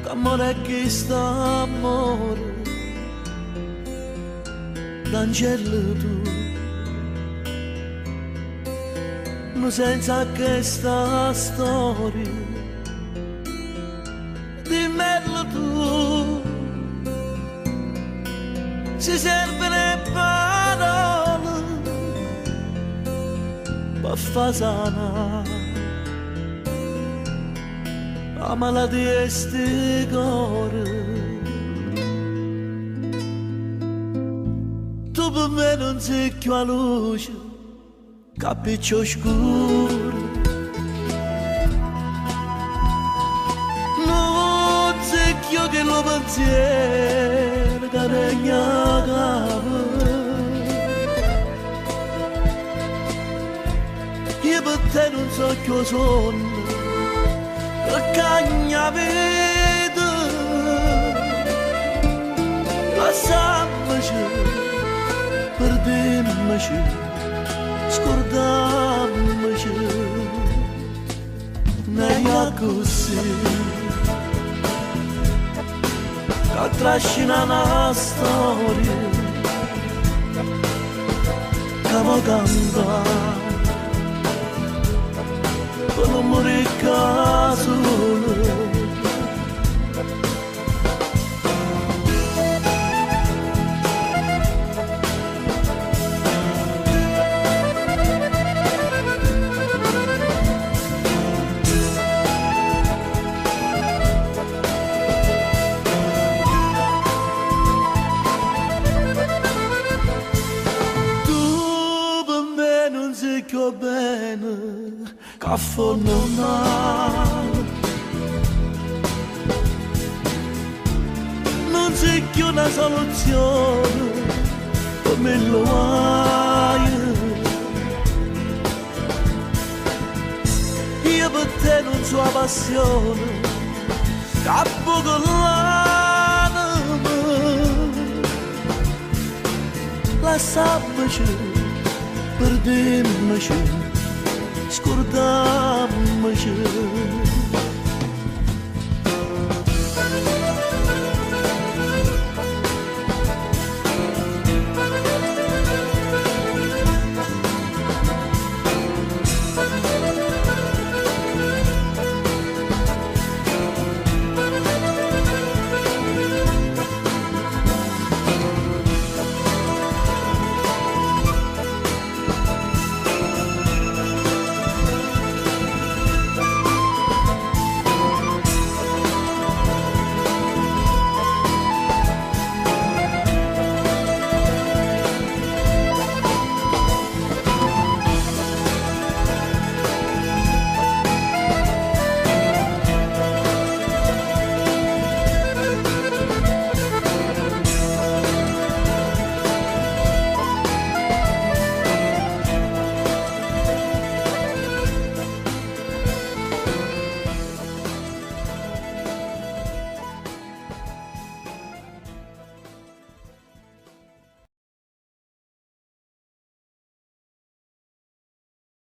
C'ammore è chist'ammore, Dancello tu. Non senza questa storia, dimmelo tu. Si serve le parole per far sanare la malattia 'e sti core. Tu pe me nun si cchiù 'a luce c'appiccia 'o scuro. Nun si cchiù chillu pensiero ca regne 'a capa. Io pe te nun so cchiù 'o suonno che cagna 'a vita. Lassammoce, perdimmoce, scurdammoce. Meglio accussì ca trascinà na storia ca vo' cantà pe nun murì cca sulo. Tu pe me nun si cchiù 'o bene c'affonn 'o mare. Nun si cchiù na soluzione pe mille guaje. Io pe te nun so 'a passione c'abbuca l'anema. Lassammoce, perdimmoce, scurdammoce.